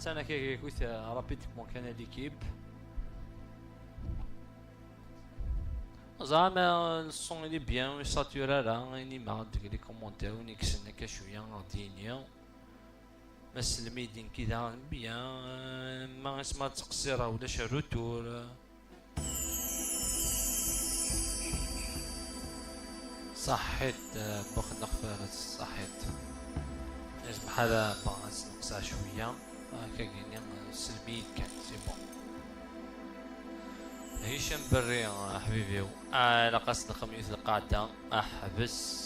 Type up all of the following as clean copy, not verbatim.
أنا كي كويت rapidement كان l'équipe زعما ال son il est bien saturé راه اني ما ديك les commentaires ونكسن هكا شويه غاديني ما سلميدين كذا bien ما اسمها تقصيره ولا شي retour. صحيت بوخ فارس صحيت لازم هذا نقصها شويه هكا كاين سلميد كان c'est bon. هشام بري حبيبي على قصد خميس القعدة احبس.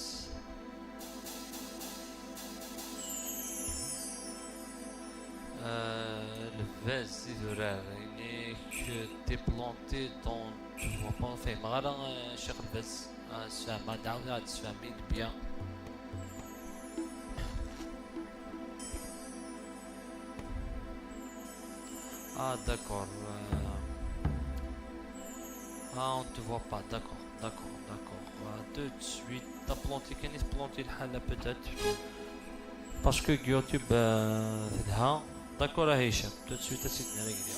الفاز زرار يعني t'es planté dans tu فاهم غير شيخ الفاز سفهم دعونا تفهمين bien. Ah d'accord. Ah on te voit pas, d'accord, d'accord, d'accord. Tout de suite, t'as planté كان planté الحالة peut-être. Parce que YouTube تلها. D'accord هشام, tout de suite سيدنا رجلي.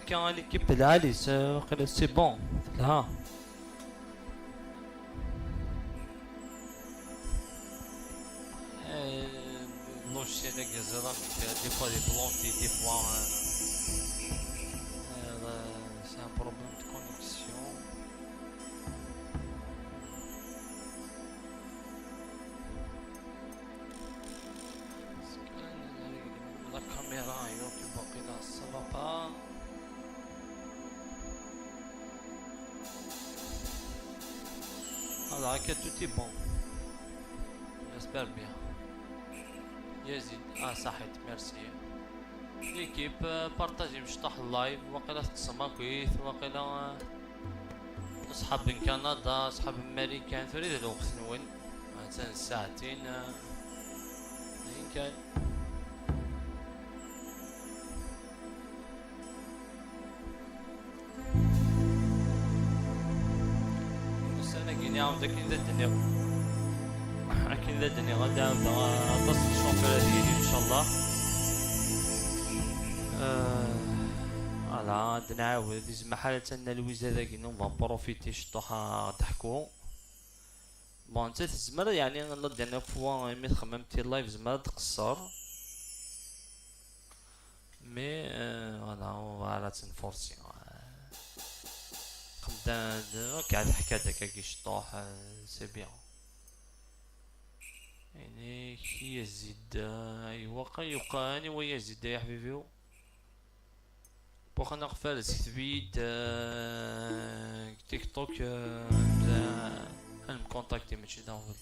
كان l'équipe العالي c'est bon ها. Logiciel des fois des planté, des fois c'est un problème de connexion. La caméra YouTube là ça va pas. Alors, que tout est bon. J'espère bien. يزيد اه صحيت merci l'équipe partagez مش طاح ال live وقيلا تسمى كويس وقيلا اصحاب من كندا اصحاب امريكان فريد الوقت نون مثلا ساعتين إن كان السنة كاين عاود كاين ذا الدنيا كاين ذا الدنيا غادي عاود تصل ال championnat ديالي ان شاء الله. voilà نعاود زعما حالة ان لويز هذاك on va profiter شطوحة تحكو bon انت تزمر يعني la dernière fois مي خممتي ال live زعما تقصر mais voilà voilà تنفورسي خدام قاعد حكا كي شطوح c'est bien يعني كي يزيد ايوا يبقى اني ويزيد يا حبيبي بوخ انا قفال كتبيد تيك توك انا مكونتاكتي ماشي داون.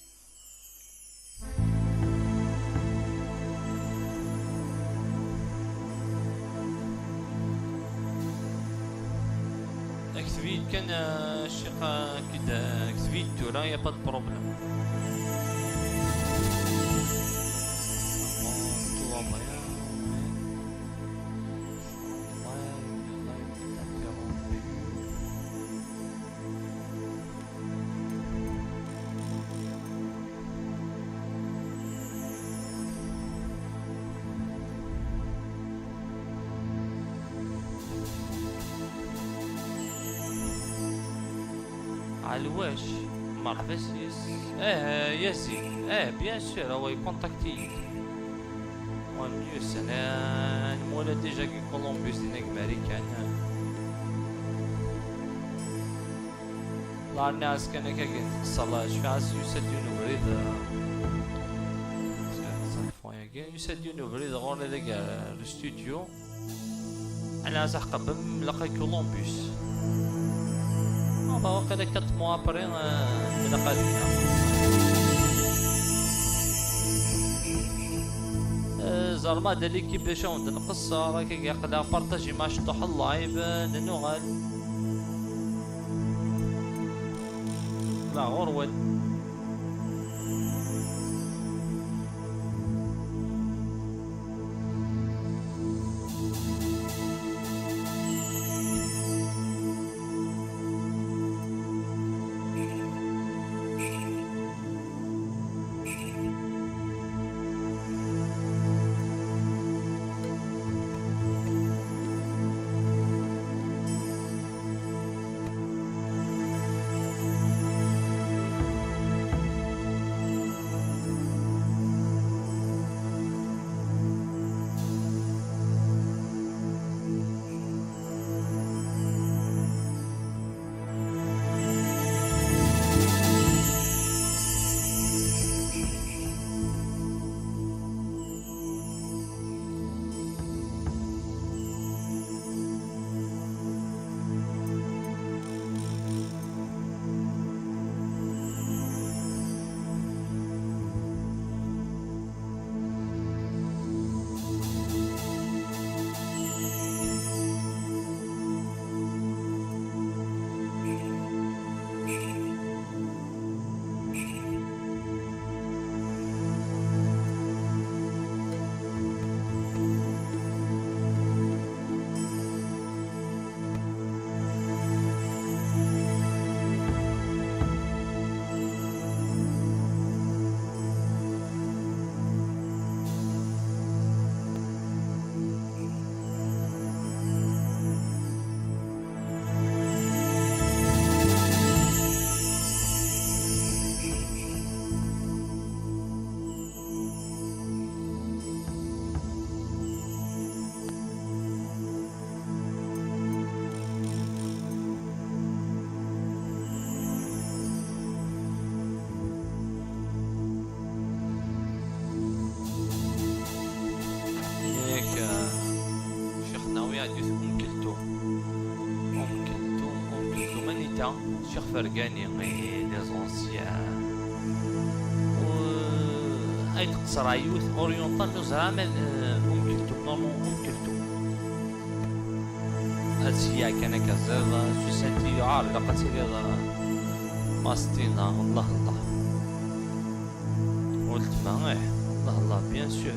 كتبيد كان الشيخ كيد كتبيد تورا y a pas de problème. عالواش مرحبا يس اه يزيد اه bien sûr هو يكونتاكتي ميوس انا مولا déjà كي كولومبوس ديناك امريكان لا الناس كان كاين تقصر شفا يوسد نوريد. يساد يونو غور هذاك الاستوديو على صح قبل لقى كولومبوس واقيلا 4 mois après لقى زعما دا l'équipe باش نقص راك يقدر partager مع شطوح ال live نوغال لا غور. شيخ فرقاني les anciens و اي تقصر عيوث oriental نزرع ام كلثوم normalement ام كلثوم هادشي كان كزير سوسنتي عار لقد سيري ماستينا الله الله قلت ما الله الله bien sûr.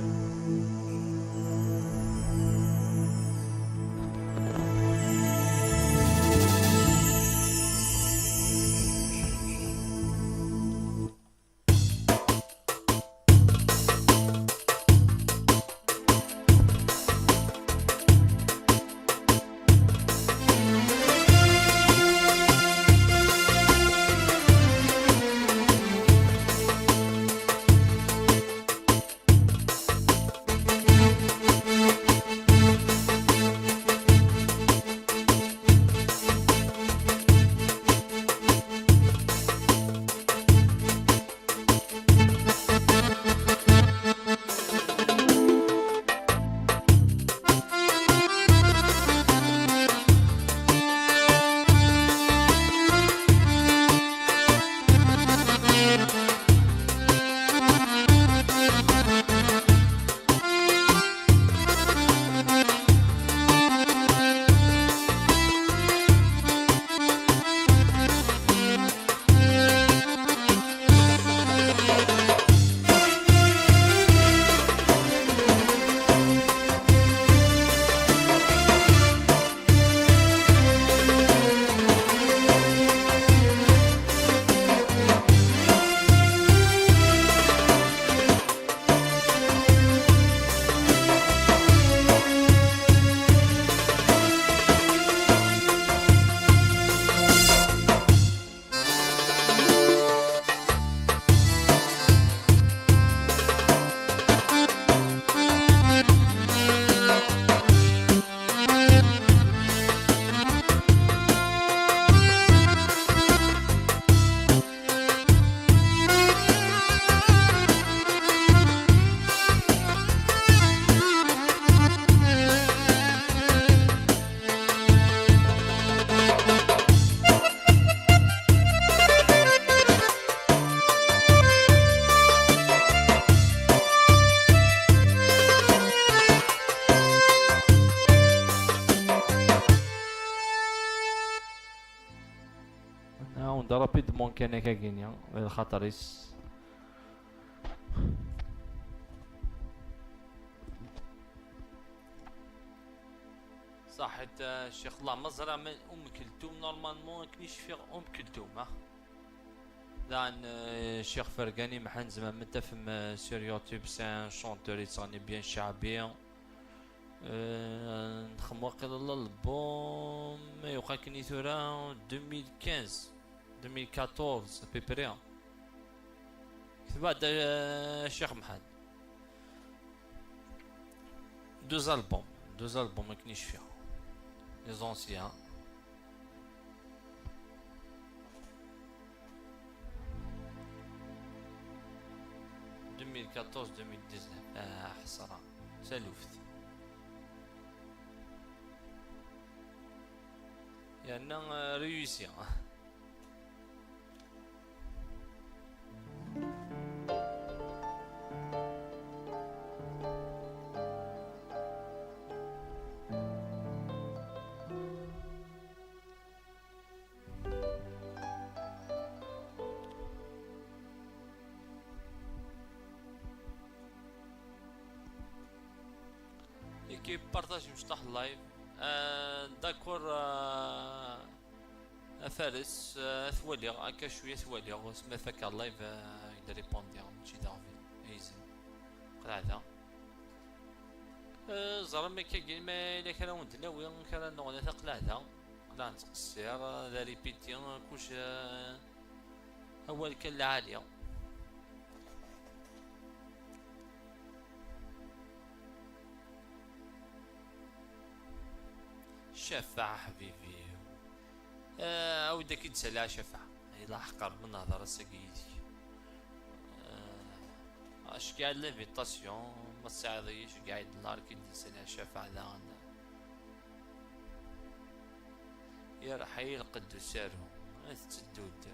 simplement كان كاكينيا الخاطريس. صحت الشيخ الله مزرعة من ام كلثوم normalement كنيش في ام كلثوم. ها دان الشيخ فرقاني محن زعما متفهم sur YouTube، c'est un chanteur يتغني bien شعبي. نخم واقيلا الالبوم يوقع كني ثورا 2015 2014 à peu près. بعد الشيخ محمد deux albums، deux albums ما كنيش فيها les anciens. 2014 2019. حسرة سالوفت يعني réussi. L'équipe partage مشطح ال live. D'accord. فارس ثوالي هكا شوية ثوالي سما فاك ال live يقدر ريبوندي ماشي دافي ايزي قلعة. زعما ما كاين ما الا كان ودنا كان نغنى تقلعة قلع نتقصير ذا répéter كلشي اول كان العالية. شفع حبيبي او داك تسالى شفع الا حقر من هضر ساكيتي اش كاع l'invitation ما تساعديش كاع النهار كي تسالى شفع ذا يا رحيل القدو سارو تدود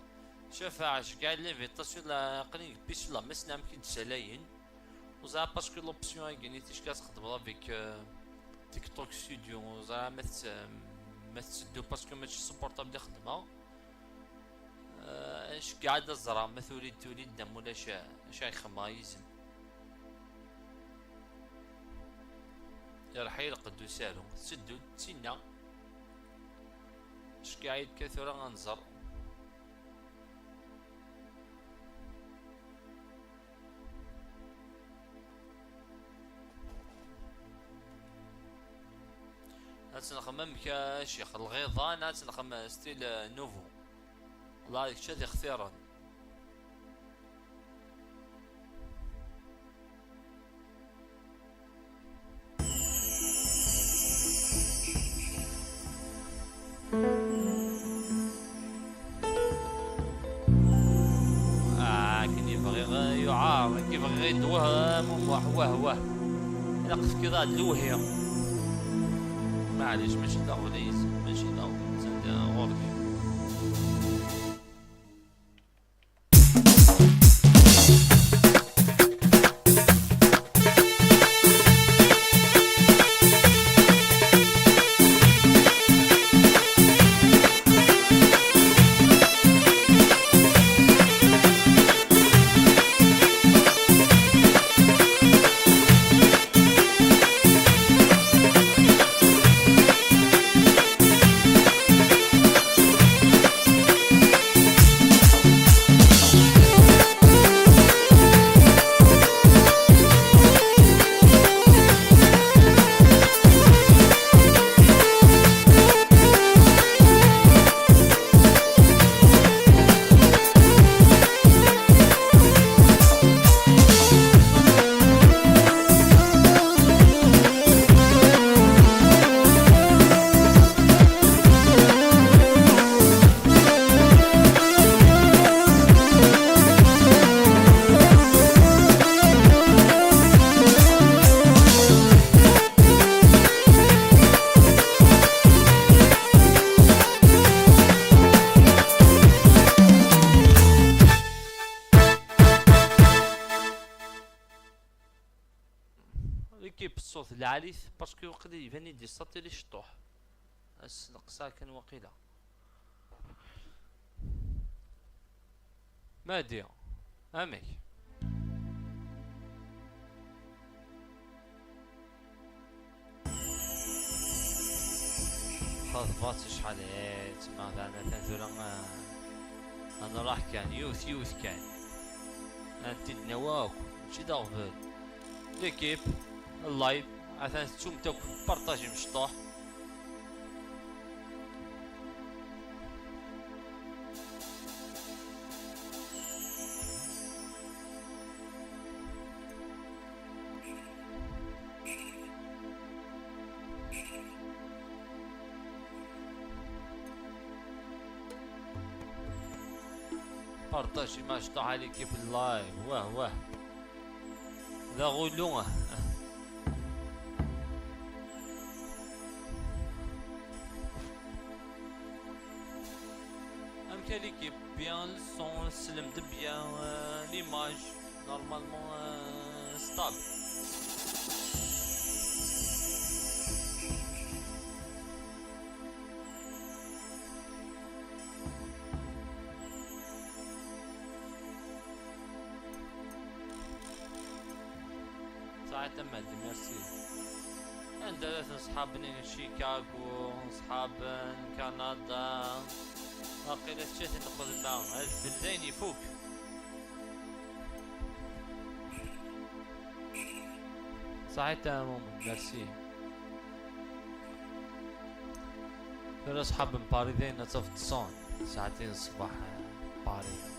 شفع اش كاع l'invitation لا قرين بيش لا مسنا كي تسالاين وزعما parce que l'option كاين تيش كتخدم avec TikTok Studio زعما ما تسدو parce que ماشي supportable خدمة. اش قاعد الزرا ما توليد توليد دم ولا شا يخما يزم يا رحيل قدو سالو تسدو تسينا اش قاعد كثرة غنزر. نخمم كشيخ الغيظان نخمم style nouveau والله هذيك الشيء اختيارا. كان يبغي يعار كيبغي يدوه واه واه واه الا قف كذا الوهية معليش ماشي ضروري ماشي ضروري غورك. الصوت العالي parce que وقت يبان يدي الصوت اللي شطوح نقصا كان وقيله. مادي امي خاطبات شحال تما انا ثلاثة انا راح كان يوث كان انت نواك ماشي داغفل l'équipe ال live عشان تشوم توك partager مشطوح. partager مشطوح على l'équipe ال live واه واه ذا غلوه. L'équipe bien le son, le de bien l'image normalement stable. ساعة مادي ميرسي. عندنا صحاب من شيكاغو، صحاب من كندا، باقي شات ناخذ معاهم الفلين يفوق. صحيت يا مومن ميرسي. فين اصحاب من باري ذين تصون ساعتين الصباح باري.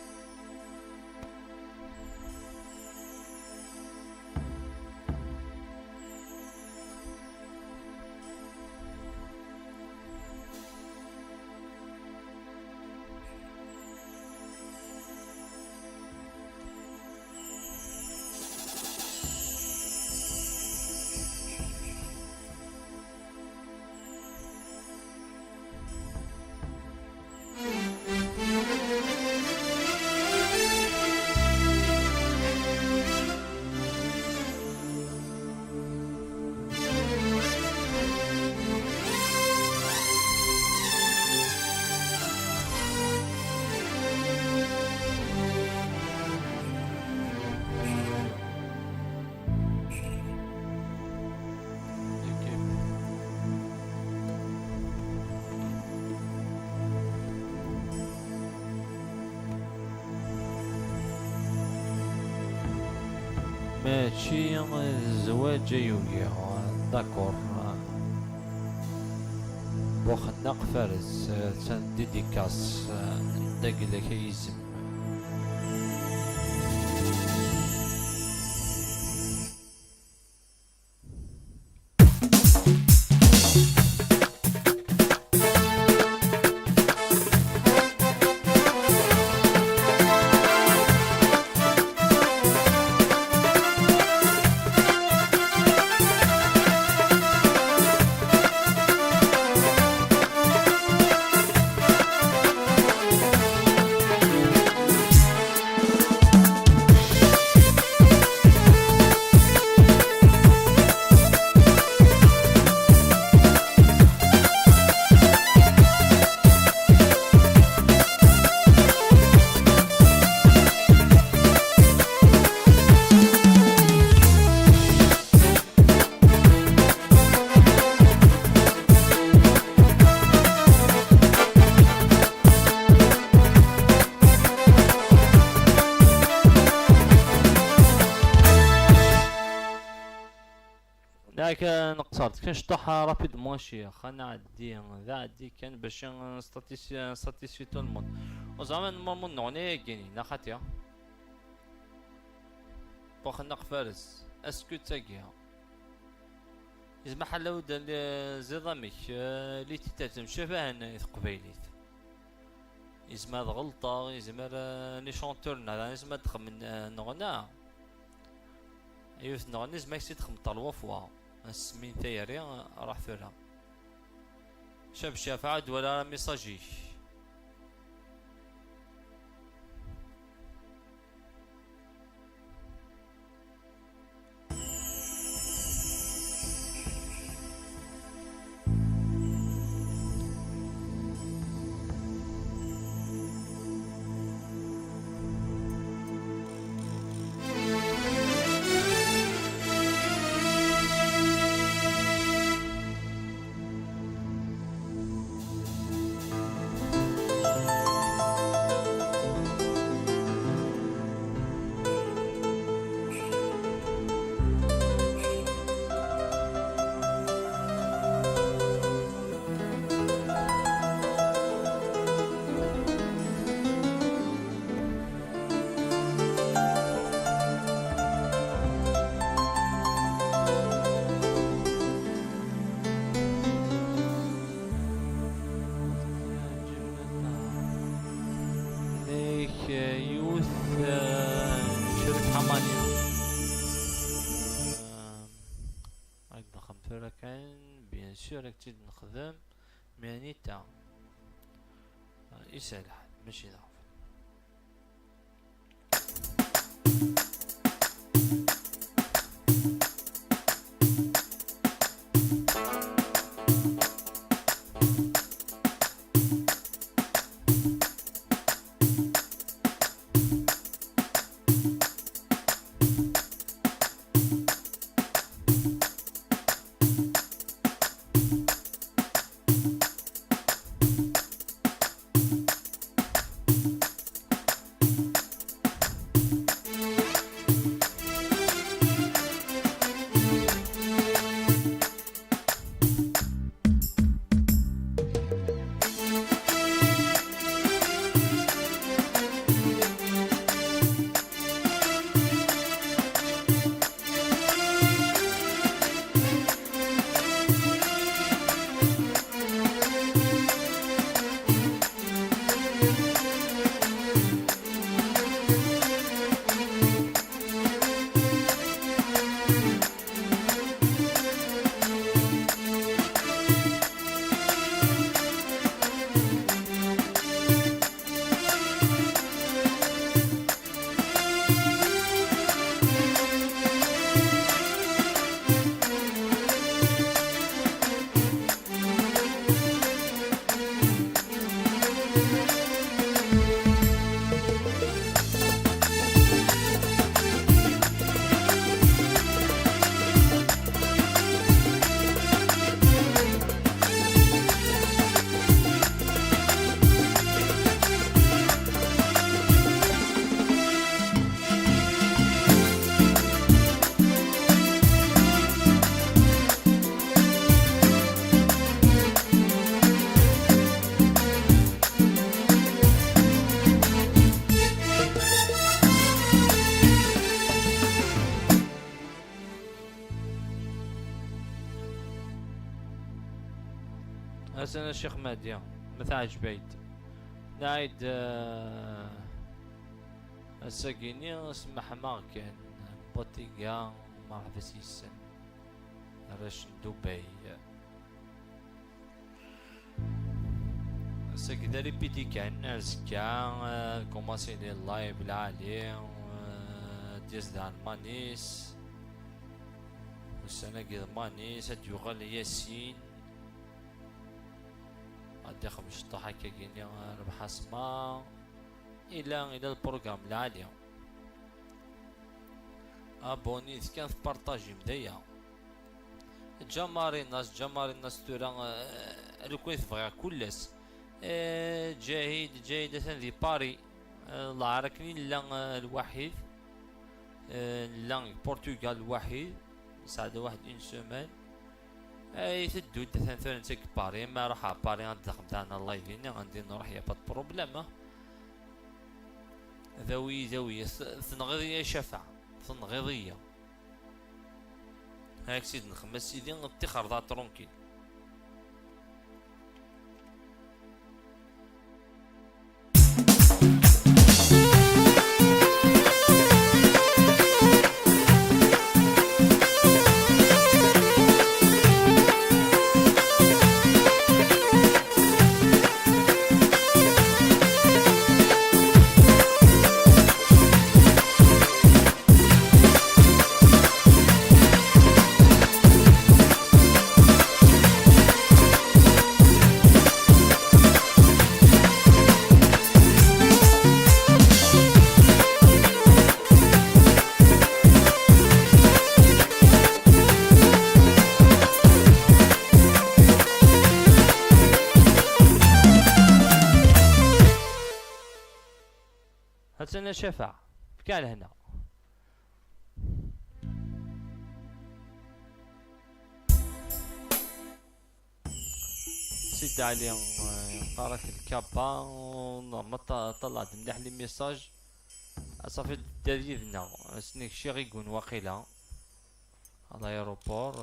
ماشي الزواج يوغي d'accord بوخناق فارس تان dédicace ندق لك يزم. نقصرت كنشطح rapidement شي خلينا نعدي ذا عدي كان باش satisfait tout le monde وزعما normalement نغني كيني ناخاتيا بوخناق فارس est-ce que تاكيها يزما حلاو زيضاميك لي تيتاتم شبه قبيليت يزما غلطة يزما les chanteurs يزما تخمن نغنى يوث نغني زما يسيد تخمن trois fois السمين تايري راح ثورة شاب شاف عاد ولا ميساجي. ثورا كان bien sûr راك تزيد نخدم ماني تاع يسهل الحال ماشي ضعف. حسن الشيخ مهدي مثلا جبيد نعيد الساقيني سمح ما كان بوتيغا مرحبا سيسن رش دبي الساقي ريبيتي كان ازكا كوماسي لي اللايف العالي ديز دار مانيس والسنة كي مانيس يغال ياسين غادي خمس هكا كيني ربح اسما الى ال programme العالية abonnez كان partager بدايا جماري الناس جماري الناس تورا لو تبغي كلس جاهد جاهد ذي باري العركني لا الوحيد لا البرتغال الوحيد ساعد واحد une semaine اي تدو مثلا تاك باري ما راح باري غندخل تاعنا ال live هنا غندير نروح y a pas problème ذوي ذوي ثنغضية شفع ثنغضية هاك سيد نخمس سيدي نتخر ذا tranquille. هاتنا شفع بكال هنا سيد علي قراك الكابا ما طلعت مليح les messages صافي داليدنا سنيك شي غيكون واقيلا l'aéroport.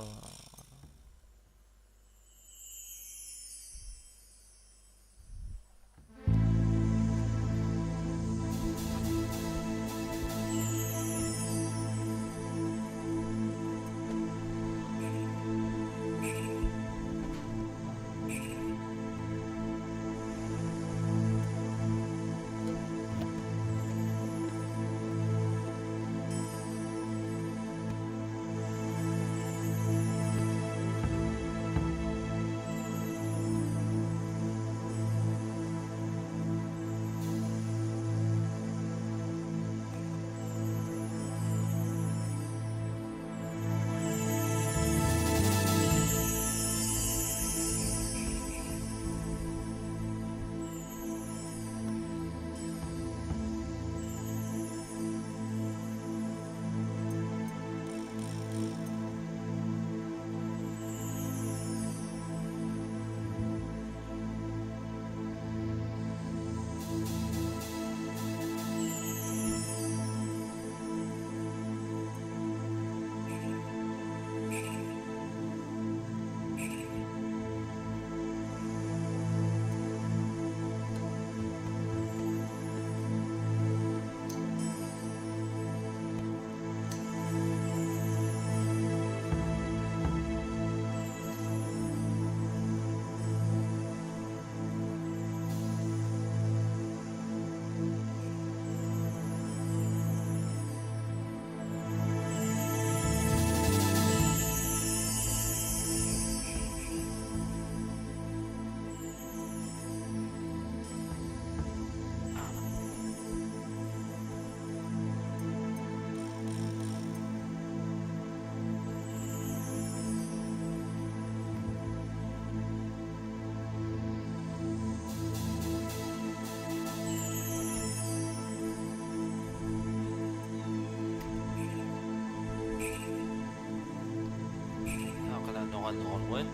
نوغال نغروين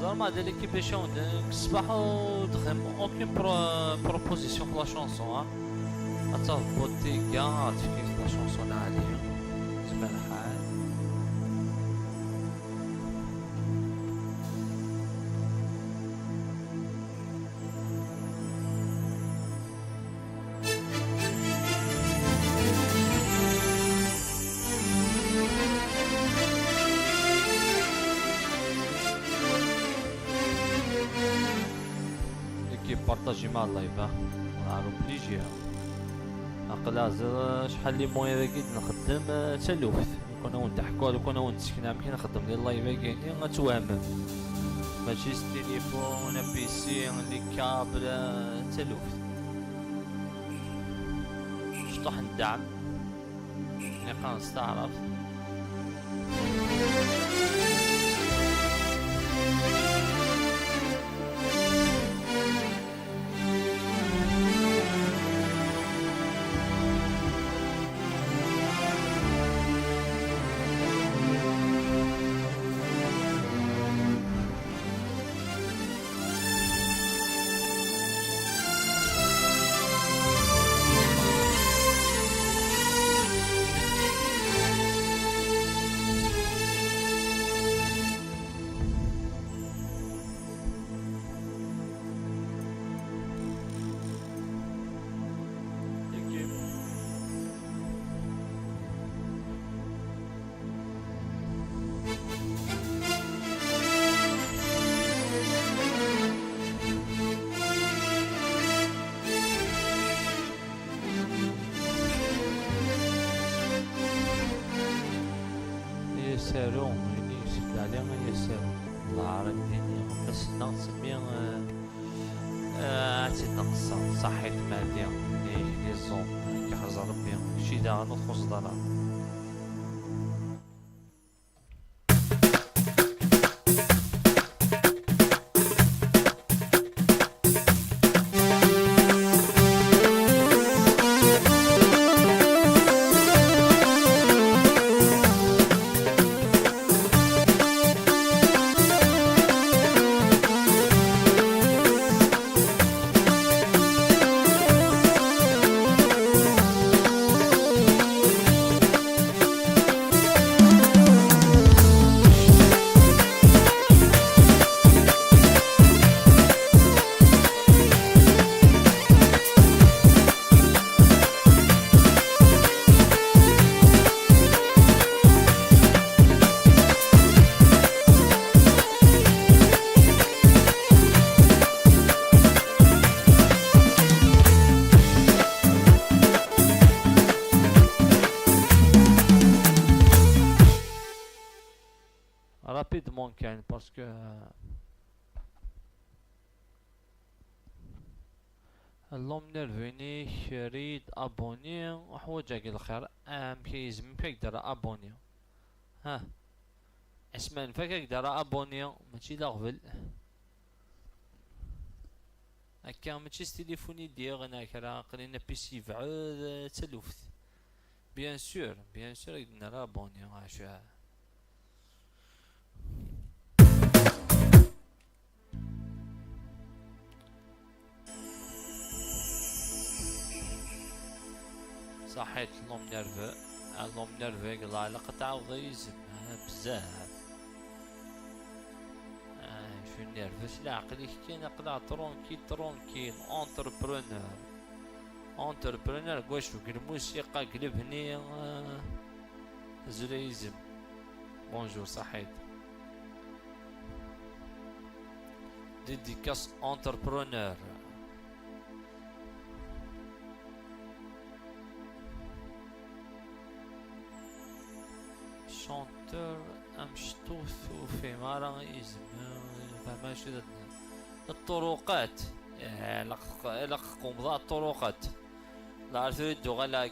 زعما هذا l'équipe باش الصباح ودخل aucune proposition في la chanson. ها بوتي كاع كيف la chanson عالية زمان الحال. L'équipe partagez مع ال live راه obligé. عقل شحال les moyens كي نخدم تلوث كنا نضحكو كنا نسكن كي نخدم les lives كاينين غتوهم ماشي تليفون PC les câbles تلوث شطح الدعم نقا نستعرف. يسارو يعني يسد عليه يسارو العرب ديني بس نسمي عتي نقص صحيت مادية لي زون كيحرز ربي شي دا ندخل صدرا. Rapidement كان parce que l'homme nerveux ريد abonner وحوجك الخير ام كيزم فيك abonner ها اسمان فاك يقدر abonner ماشي لا غفل هكا ماشي تليفوني ديال انا كرا قلنا PC بعود تلوفت bien sûr bien sûr يقدر abonner عشان صحيت l'homme nerveux l'homme nerveux قال علاقة تعاود يزم بزاف شو nerveux لا عقلي كاين قلع tranquille tranquille entrepreneur entrepreneur واش فوق الموسيقى قلب هني زريزم bonjour صحيت dédicace entrepreneur chanteur امشتوث في مارا يزم فما شو الطرقات لق قمضاء الطرقات لا عرفت يدو غالا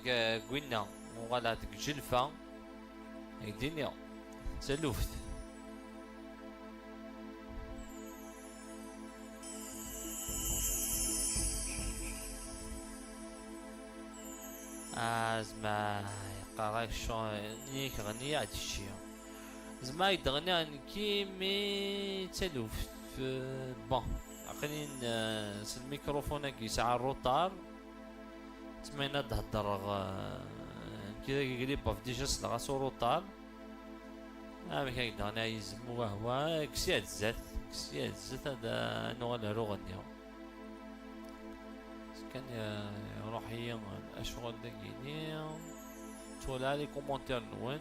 قلنا وغالا ديك جلفة الدنيا تلوفت ازما يقرا شو نيك غنية عاد الشيء. زعما يدغني كي mais تلوف. Bon, عقلين الميكروفون كي ساعة retard تمنى تهدر كي قريب déjà سلغا سو retard ما كان يدغني يزم وهو كسيات زات كسيات زات. هذا نوغ روغنيا كان يروح هي الاشغال داكيني تولى les commentaires نوين.